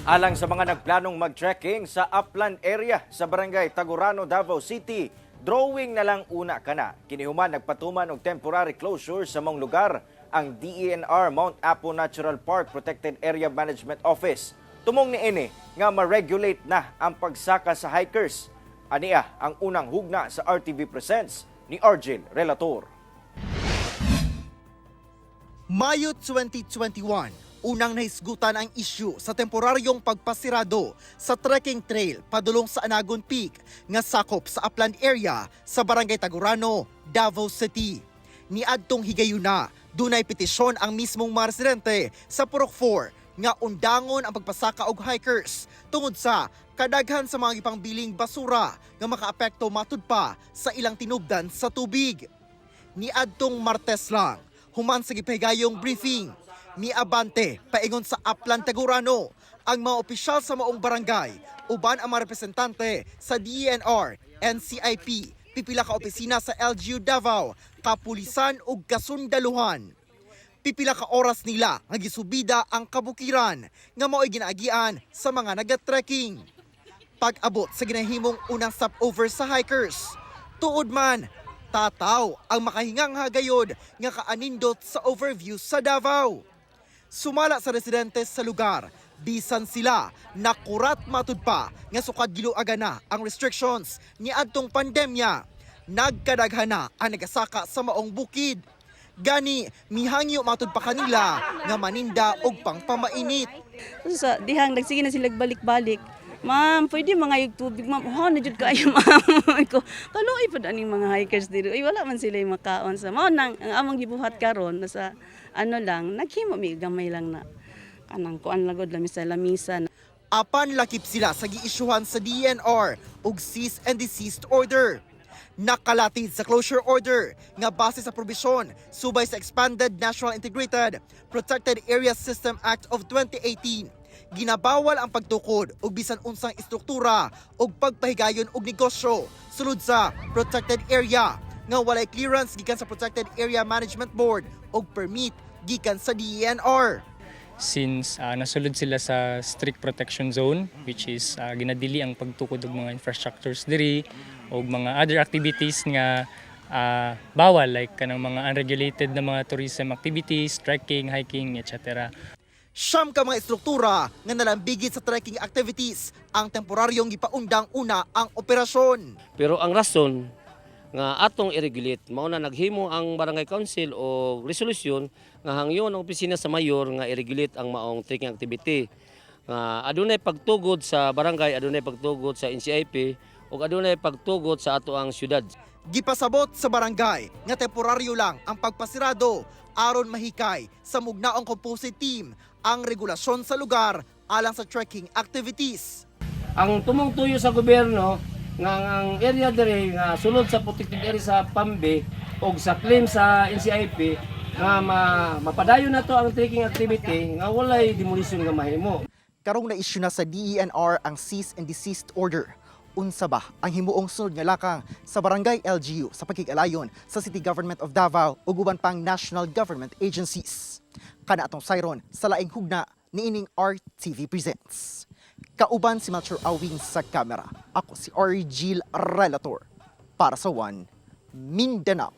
Alang sa mga nagplanong mag-trekking sa upland area sa Barangay Tagurano, Davao City, drawing na lang una kana. Kinihuman nagpatuman og temporary closure sa maong lugar ang DENR Mount Apo Natural Park Protected Area Management Office. Tumong niini nga ma-regulate na ang pagsaka sa hikers. Ania ang unang hugna sa RTV Presents ni Argel Relator. Mayo 2021, unang nahisgutan ang isyu sa temporaryong pagpasirado sa trekking trail padulong sa Anagon Peak nga sakop sa upland area sa Barangay Tagurano, Davao City. Niadtong higayuna, dunay petisyon ang mismong mga residente sa Purok 4 nga undangon ang pagpasaka og hikers tungod sa kadaghan sa mga gipangbiling basura nga makaapekto matud pa sa ilang tinubdan sa tubig. Niadtong Martes lang, human sa gipahigayong briefing, miabante paingon sa Upland Tagurano ang mga opisyal sa maong barangay uban ang mga representante sa DENR, NCIP, pipila ka opisina sa LGU Davao, kapulisan ug kasundaluhan. Pipila ka oras nila nga gisubida ang kabukiran nga mao'y ginaagian sa mga naga-trekking. Pag-abot sa ginahimong unang stopover sa hikers, tuod man, tataw ang makahingang hagayod nga kaanindot sa overview sa Davao. Sumala sa residente sa lugar, bisan sila nakurat matud pa nga sukad giluagan na ang restrictions niadtong pandemya. Nagkadaghan na ang nagasaka sa maong bukid. Gani, mihangyo matud pa kanila nga maninda og pangpamainit. Sa dihang nagsige na sila balik-balik. "Ma'am, pwede mga yung tubig, ma'am." "Oh, na jud kaayo, ma'am." Ko, kaluoy pud aning mga hikers diri. Ay, wala man sila yung makaon sa mao nang ang among gibuhat karon nasa ano lang, naghimo mi gamay lang na kanang kuan lagod lamisa lamisa. Apan lakip sila sa giisyuhan sa DENR og cease and desist order. Nakalatid sa closure order nga base sa probisyon subay sa Expanded National Integrated Protected Area System Act of 2018. Ginabawal ang pagtukod og bisan unsang istruktura og pagpahigayon og negosyo sulod sa protected area nga walay clearance gikan sa Protected Area Management Board og permit gikan sa DENR. Since nasulod sila sa strict protection zone, which is ginadili ang pagtukod og mga infrastructures diri og mga other activities nga bawal, like kanang mga unregulated na mga tourism activities, trekking, hiking, etc. 9 ka mga istruktura nga nalambigit sa trekking activities ang temporaryong gipaundang una ang operasyon. Pero ang rason nga atong i-regulate, mao na naghimo ang barangay council o resolusyon nga hangyon ang opisina sa mayor nga i-regulate ang maong trekking activity. Nga adunay pagtugod sa barangay, adunay pagtugod sa NCIP ug adunay pagtugot sa ato ang syudad. Gipasabot sa barangay nga temporaryo lang ang pagpasirado aron mahikay sa mugnaong composite team ang regulasyon sa lugar alang sa trekking activities. Ang tumong tuyo sa gobyerno nga ang area diri nga sulod sa protected area sa Pambe og sa claim sa NCIP nga mapadayon na to ang trekking activity nga walay demolition nga mahimo. Karong na-issue na sa DENR ang cease and desist order, unsa ba ang himuong sunod nga lakang sa barangay, LGU sa pakig-alayon sa City Government of Davao ug uban pang national government agencies? Kana atong sayron sa laing hugna niining RTV Presents. Kauban si Melchor Awing sa kamera. Ako si Argil Relator para sa One Mindanao.